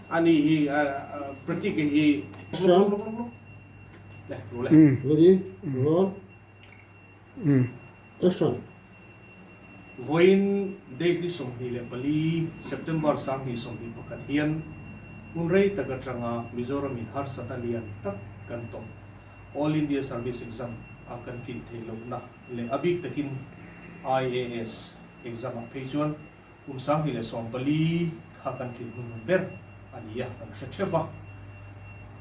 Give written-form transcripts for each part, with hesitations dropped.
Ani hi Pratik hi Ready, roll, action. Vawiin date ni 24, September 2021 hian hun rei tak atanga Mizoram in harsatna lian tak kan tawh. All India Service Exam a kan tlin theih lohna leh a bik takin IAS exam ah phei chuan kum 2014 kha kan tlin hmun ber a ni a, kan hre theuh va.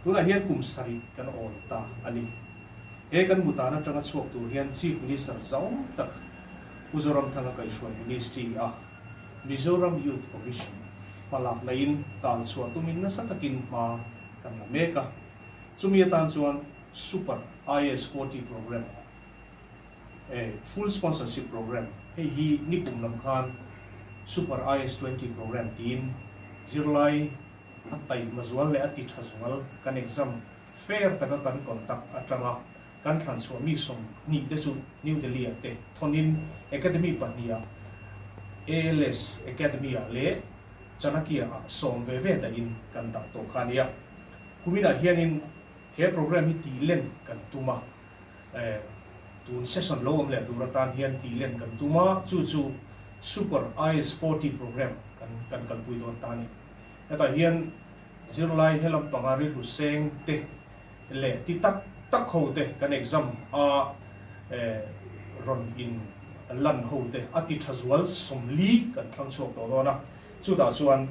Tunah hian kum sarih kan awl ta a ni. He kan mutan atanga chhuak tur hian Chief Minister zau tak Pu Zoramthanga kaihhruai Ministry a Mizoram Youth Commission hmalak laiin tal chhuah tumin nasa takin hma kan la mek a. Chumi atan chuan Super IAS 40 Programme, Full Sponsorship Programme, hei hi nikum lam khan Super IAS 20 Programme tiin zirlai a taihma zual leh a ti tha zual kan exam fair taka kan conduct atanga kan thlan chhuah mi 20 te chu New Delhi ah te thawnin Academy pahnih ah ALS Academy ah leh Chanakya ah sawm ve ve dahin kan dah tawh kha a nia. Kuminah hianin he programme hi tih len kan tum a, tun session lo awm leh tur atan hian tih len kan tum a, chu chu Super IAS 40 programme kan kan kalpui dawn ta a ni. Hetah hian zirlai he lampanga rilru seng te leh ti tak tak ho te kan exam a rawn in lan ho te a ti tha zual 40 kan thlang chhuak tawh dawn a, chutah chuan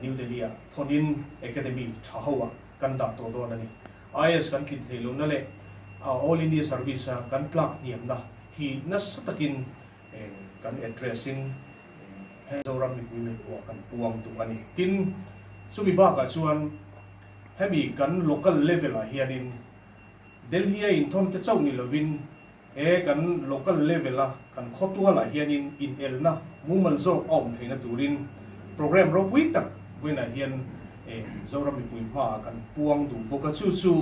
New Delhi-ah thawnin Academy tha ho ah kan dah tawh dawn a ni. IAS kan tlin theih lohna leh All India Service-a kan tlak hniamna hi nasa takin kan address in Zoram mipui mipua kan puang duh a ni. Tin, chumi bakah chuan hemi kan local level-ah hianin Delhi-a inthawn te chauh ni lovin He kan local level a kan khawtualah hianin inelna mumal zawk a awm theihna turin programme ropui tak vawiinah hian Zoram mipui hmaah kan puang duh bawk a, chu chu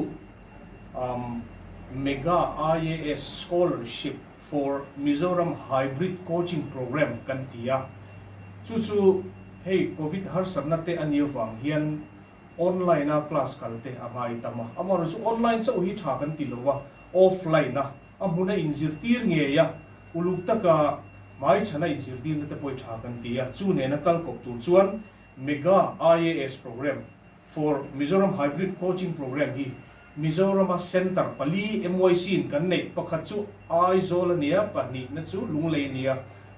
Mega IAS Scholarship for Mizoram Hybrid Coaching Programme kan ti a, chu chu hei Covid harsatna te a nih avang hian Online a class kal te a ngai tam a, amaherawh chu online chauh hi tha kan ti lo a, offline a a hmun a inzirtir ngei a, uluk taka hmaichhan a inzirtirna te pawh hi tha kan ti a, chu nena kal kawp tur chuan Mega IAS Programme for Mizoram Hybrid Coaching Programme hi Mizorama Centre pali MYC in kan neih, pakhat chu Aizawl a nia, pahnihna chu Lunglei a nia,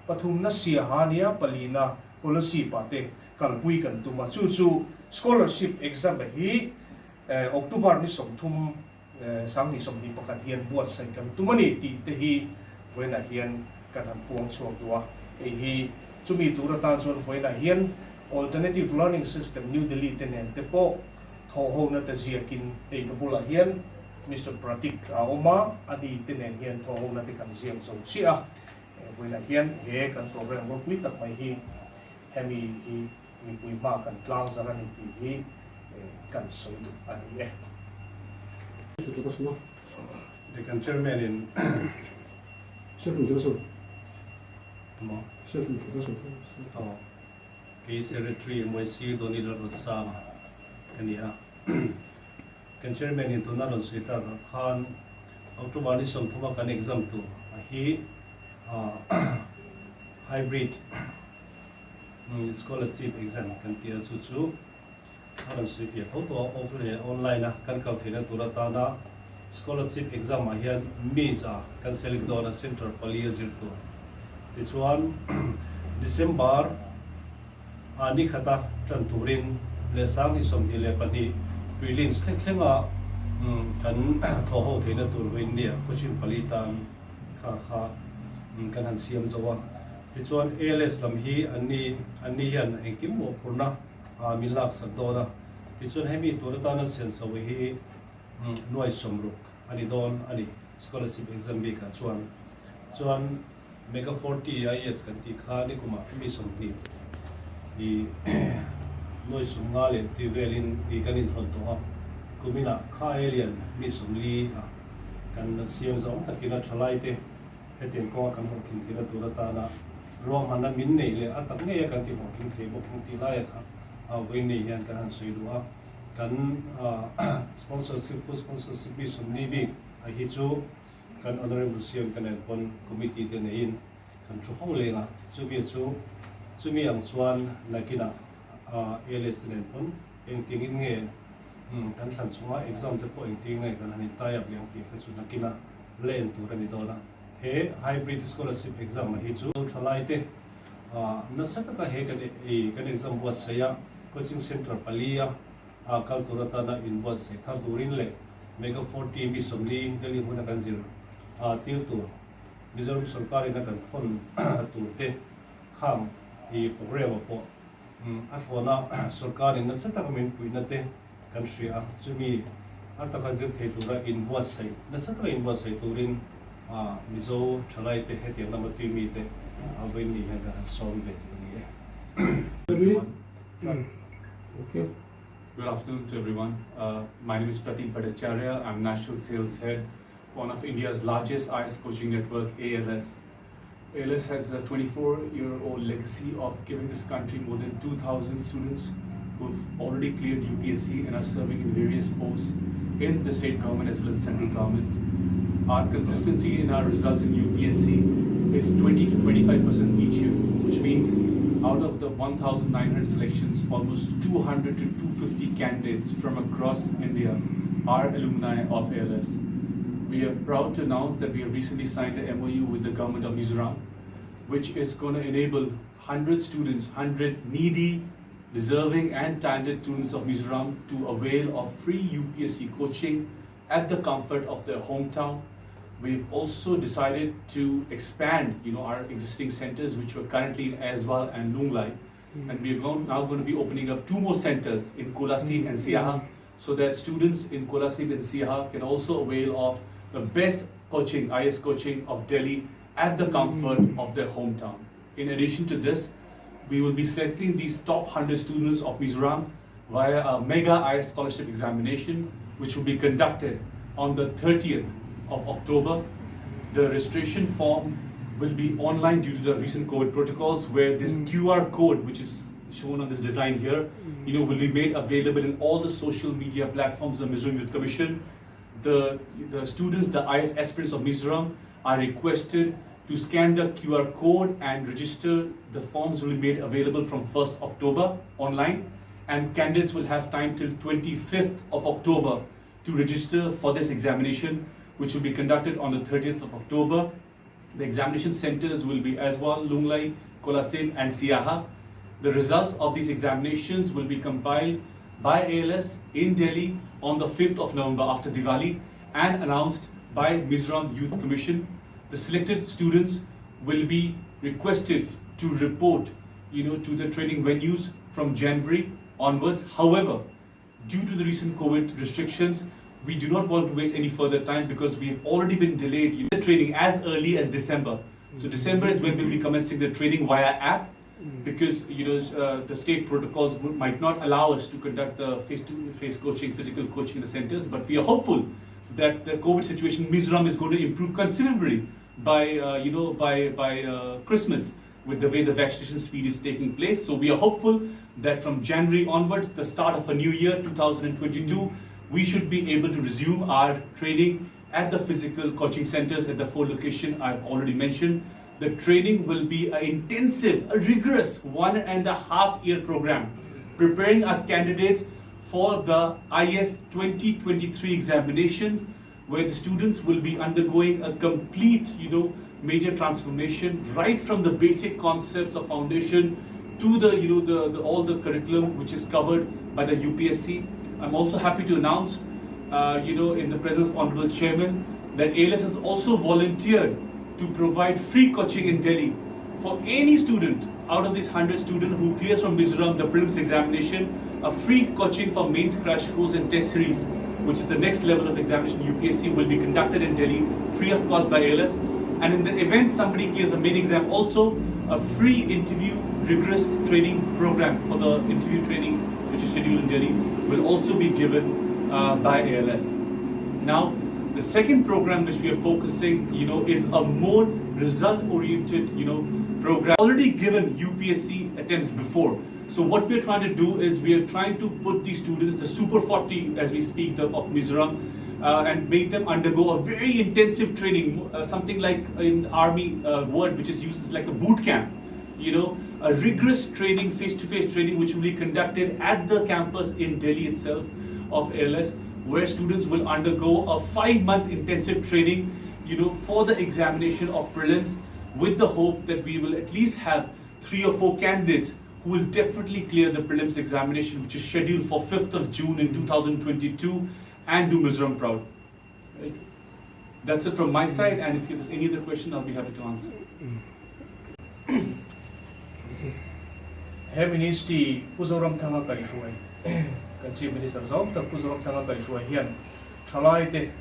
pathumna Siaha a nia, palina Kolasib ah te kalpui kan tum a, chu chu scholarship exam hi October ni 30 2021 hian buatsaih kan tum a ni tih te hi vawiinah hian kan han puang chhuak duh a, hei hi chumi tur atan chuan vawiinah hian Alternative Learning System New Delhi te nen te pawh thawhhona te ziakin hei ka bulah hian Mister Pratik a awm a, ani te nen hian thawhhona te kan ziak zo chiah a, vawiinah hian he kan program ropui tak mai hi Hemi hi mipui hma kan tlang zar a ni tih hi kan sawi duh a ni e. Dekan Chairman in Kei Secretary MYC Donny Lalruatsanga ka ni a. Kan Chairman in tuna rawn sawi tak ah khan October ni 30 a kan exam tur a hi Hybrid Scholarship Exam kan tih a chu chu a rawn sawi fiah tho tawh a, offline leh online a kan kal theihna tur atana Scholarship Exam ah hian mi za kan select dawn a Centre pali a zir tur. Tichuan December ah ni khata tan turin leh 2022 Prelims thleng thlenga kan thawh ho theihna tur vawiin nia coaching pali tan Kha kha kan han siam zo a, tichuan ALS lam hi anni anni hian engkim mawhphurhna ah min laksak dawn a, tichuan hemi tur atana sian sawi hi nuai 60 a ni dawn a ni scholarship exam bikah chuan. Chuan Mega 40 IAS kan tih kha nikumah mi 20 i nuai 50 leh tih velin i kan inthawn tawh a, kuminah kha alien mi 40 ah Kan siam zawng takin a tha laite hetiang kawnga kan hlawhtlin theihna tur atana Ruahmanna min neih leh a tak ngeia kan tihlawhtling thei bawk ang tih laia kha vawiin nei hian kan han sawi duh a. Kan sponsorship, full sponsorship mi sawmni bik a hi chu kan Honourable CM te nen pawn committee te neiin kan thu ho leng a, chumi chu chumi ang chuan nakinah ALS te nen pawn engtiangin nge kan thlan chunga exam te pawh engtiangin nge kan han in tie up leh ang tih kha chu nakinah la en tur a ni dawn a. He Hybrid Scholarship Exam a hi chu thalai te nasa taka he kan kan exam buatsaih a, coaching centre pali a kal tur atana inbuatsaih thar turin leh Mega 40 mi 40 Delhi hmuna kan zir tir tur Mizoram sorkarin a kan thawn tur te khang i programme ah pawh a thlawna sorkarin nasa taka min puihna te kan hria a, chumi a taka zir thei tura inbuatsaih, nasa taka inbuatsaih turin Mizo thalaite hetiang lama tui mite a vawiin ni hian kan han sawm ve duh a ni e. Ready? Okay. Good afternoon to everyone. My name is Pratik Bhattacharya. I'm National Sales Head, one of India's largest IS coaching network, ALS. ALS has a 24-year-old legacy of giving this country more than 2,000 students who've already cleared UPSC and are serving in various posts in the state government as well as central government. Our consistency in our results in UPSC is 20 to 25% each year, which means out of the 1,900 selections, almost 200 to 250 candidates from across India are alumni of ALS. We are proud to announce that we have recently signed a MOU with the government of Mizoram, which is going to enable 100 students, 100 needy, deserving and talented students of Mizoram to avail of free UPSC coaching at the comfort of their hometown. We've also decided to expand, you know, our existing centers, which were currently in Aizawl and Lunglei. And we are now going to be opening up 2 more centers in Kolasib and Siaha, so that students in Kolasib and Siaha can also avail of the best coaching, IS coaching of Delhi at the comfort of their hometown. In addition to this, we will be selecting these top 100 students of Mizoram via a mega IS scholarship examination, which will be conducted on the 30th of October. The registration form will be online due to the recent COVID protocols, where this QR code, which is shown on this design here, will be made available in all the social media platforms of the Mizoram Youth Commission. The students, the IS aspirants of Mizoram, are requested to scan the QR code and register. The forms will be made available from 1st October online, and candidates will have time till 25th of October to register for this examination, which will be conducted on the 30th of October. The examination centers will be Aizawl, Lunglei, Kolasib and Siaha. The results of these examinations will be compiled by ALS in Delhi on the 5th of November after Diwali and announced by Mizoram Youth Commission. The selected students will be requested to report, to the training venues from January onwards. However, due to the recent COVID restrictions, we do not want to waste any further time because we have already been delayed in the training as early as December. So December is when we'll be commencing the training via app, because the state protocols might not allow us to conduct the face-to-face coaching, physical coaching in the centers. But we are hopeful that the COVID situation in Mizoram is going to improve considerably by Christmas, with the way the vaccination speed is taking place. So we are hopeful that from January onwards, the start of a new year, 2022, we should be able to resume our training at the physical coaching centers at the 4 locations I've already mentioned. The training will be an intensive, a rigorous 1.5 year program, preparing our candidates for the IS 2023 examination, where the students will be undergoing a complete, major transformation, right from the basic concepts of foundation to all the curriculum which is covered by the UPSC. I'm also happy to announce, in the presence of Honorable Chairman, that ALS has also volunteered to provide free coaching in Delhi for any student out of these 100 students who clears from Mizoram the prelims examination, a free coaching for mains crash course and test series, which is the next level of examination UPSC, will be conducted in Delhi free of cost by ALS. And in the event somebody clears the main exam also, a free interview rigorous training program for the interview training which is scheduled in Delhi will also be given by ALS. Now, the second program which we are focusing, is a more result-oriented, program. Already given UPSC attempts before. So what we are trying to do is we are trying to put these students, the Super 40 as we speak the, of Mizoram, and make them undergo a very intensive training, something like in army word which is used as like a boot camp, you know, a rigorous training, face-to-face training, which will be conducted at the campus in Delhi itself of ALS, where students will undergo a 5 months intensive training, you know, for the examination of prelims, with the hope that we will at least have 3 or 4 candidates who will definitely clear the prelims examination, which is scheduled for 5th of June in 2022, and do Mizoram proud. Right? That's it from my side, and if there's any other question, I'll be happy to answer. He Ministry Pu Zoramthanga kaihruai, kan Chief Minister zawm tak Pu Zoramthanga kaihruai hian thalaite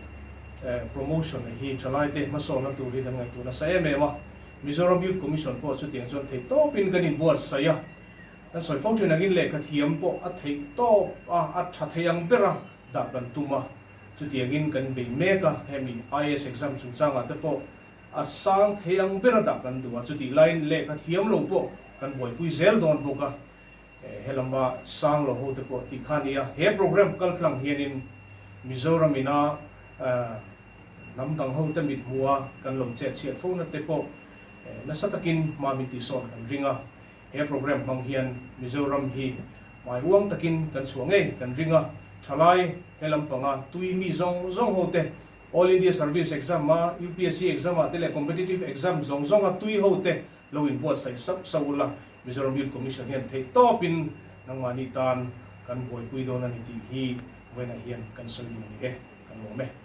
promotion hi thalaite hmasawnna tur hi kan ngaihtuah nasa em em a. Mizoram Youth Commission pawh chutiang chuan theih tawpin kan inbuatsaih a, kan sawi fo thin angin lehkha thiam pawh a theih tawp a, a tha thei ang bera dah kan tum a, chutiangin kan bei mek a, hemi IAS exam chungchangah te pawh a sang thei ang bera dah kan duh a, chutih laiin lehkha thiam lo pawh kan buaipui zel dawn bawk a, helama sang lo ho te pawh tih kha a ni a, he program kaltlang hianin Mizoram ina Hnam dang hote mit hmu a kan lo chet chhiat fo na te pawh nasa takin hma min tihsawn kan ring a. He program hmang hian Mizoram hi hmai uang takin kan chhuah ngei kan ring a. Thalai he lampanga tui mi zawng zawng hote All India Service Exam a, UPSC Exam ah te leh Competitive Exam zawng zawng a tui hote lo inbuatsaih sauh sauh ula Mizoram Youth Commission hian theih tawpin nangmahni tan kan buaipui dawn a ni tih hi vawiinah hian kan sawi duh a ni e. Kan lawm e.